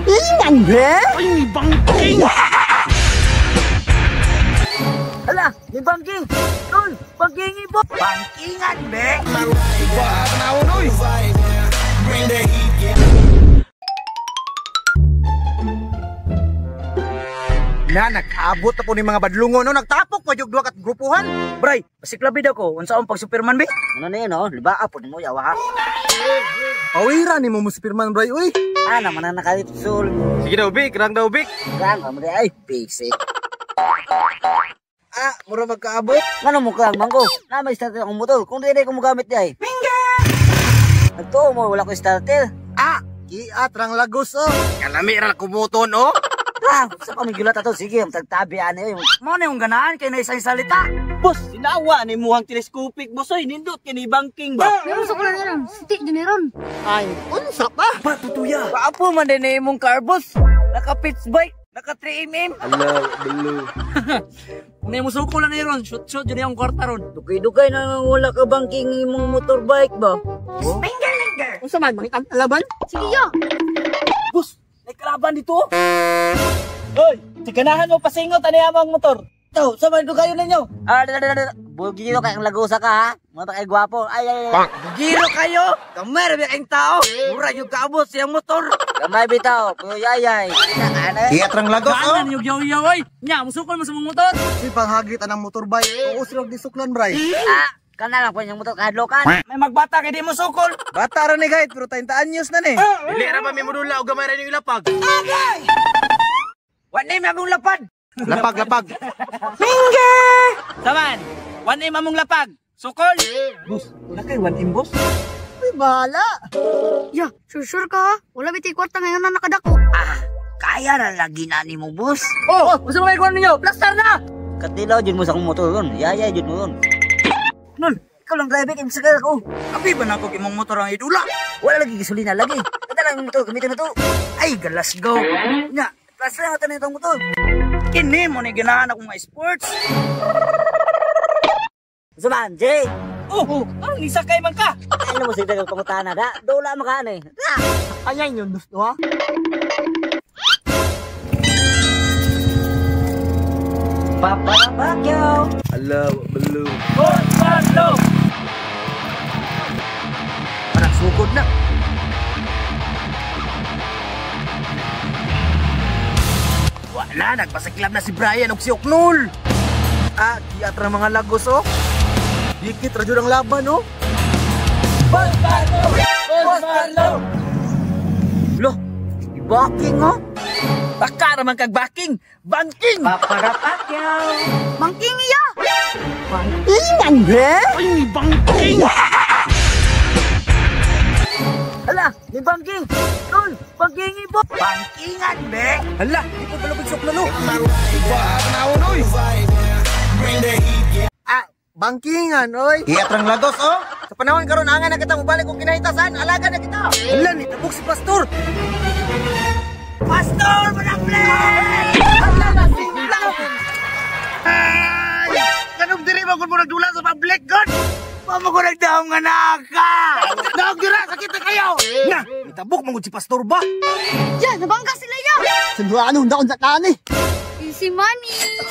Bangkingan be? Ay, bangking! Ala, may bangking! Tol, bangking ibo! Bangkingan be? Na, nag-abot na po ni mga badlungon, no? Nagtapok pa yung duha kat grupuhan. Bray, pasiklabi daw ko. Unsa ang pag-Superman be? Ano na yun, oh? Liba, po ni mo, yawa ha? Pawira ni mo mo Superman, bray, uy. Ah, naman na nakalipsul. Sige daw, Bik. Rang daw, Bik. Rang, mo ay, basic. Ah, mura magkaabot. Ngano mo kang mangko? Na may starter akong motor. Kung di ko mo gamit di ay. Mingga! Nagtuo mo, wala ko starter. Ah, giat rang lagos, oh. Kalami ra kumuton, oh. Ah, sa pamigulat ato, sige, ang tagtabi ani oy. Mo na yung ganaan kay na isang salita. Boss, sinawa ni muhang telescopic boss oy, nindot kini banking ba? Meron sa kulan meron. Siti din meron. Ay, unsa pa? Patutuya. Paapo man din na imong car, boss. Naka pitch bike, naka 3mm. Ala, balo. Kung na mo suko lang ni ron, shoot shoot jud yung kwarta ron. Dugay-dugay na nga wala ka banking imong motorbike ba? Unsa man makita ang laban? Sige yo. Boss, may kalaban dito. Oy, tiganahan mo pasingot ani among motor. Taw, sa man kayo ninyo. Ah, bugiro kay ang lagusa ka ha. Mga kay gwapo. Ay ay ay. Bugiro kayo. Kamay ra kayong tao. Mura yung kaabot siyang motor. Gamay bitaw, puyo yayay. Kita ka na. Giat rang lagos, oh. Gaanan yung yaw-yaw oy. Nya, musukol mo sa mong motor. Si panghagit anang motorbike. Oo, sila di suklan, bray. Ah, kana lang po yung motor kahadlokan. May magbata kay di mo sukol. Bata ra ni guys, pero 30 anyos na ni. Dili ra ba may modula o gamay ra ning lapag? Wa na may among lapad. Lapag, lapag. Saman, 1M among lapag. Sukol. Boss, wala kay 1M boss. Uy, bahala. Ya, sure ka ha. Wala bitay kwarta ngayon na nakadako. Ah, kaya ra lagi na ni mo, boss. Oh, unsa may kuan ninyo? Plaster na. Katilaw jud mo sa akong motor ron. Yayay jud mo ron. Nol, ikaw lang driver kay sakay ako. Abi ba na ko imong motor ang idula? Wala lagi gasolina lagi. Kada lang ang motor gamitin na to. Ay, galas go. Nya, plaster ang ato itong motor. Kini mo ni ganahan akong mga sports. Saman, Jay. Oh, anong nisakay man ka? Ano mo sige kag pangutana da? Dula man ka ani. Ah, Ayan yun, gusto ha? Paparapakyaw. Ala, balo. Boss, Pablo. Parang sugod na. Wala, nagpasiklab na si Brian og si Oknul. Ah, giat ra mga lagos, oh. Dikit ra jud ang laban, oh. Boss, Pablo. Boss, Pablo. Lo, ibaking oh. Baka ra man kag backing. Banking. Paparapakyaw. Bangking iya. Bangkingan be? Ay, bangking. Ala, may bangking. Tol, bangking ibo. Bangkingan be. Hala, di po palubig sa Oknul, oh. Ah, bangkingan, oy. Giat rang lagos, oh. Sa panahon karon angan na kita mobalik og kinahitasan, alaga na kita. Hala, nitabok si Pastor. Pastor, manakle! Hala, nasingla. Ay! Kanong diri mo kun mo nagdula sa public god? Pamo ko nagdaong nga naka. Naog dira, sakit na kayo. Na, nitabok man gud si Pastor ba? Ya, nabangga sila ya. Sinduan unda unsa kani. Easy money.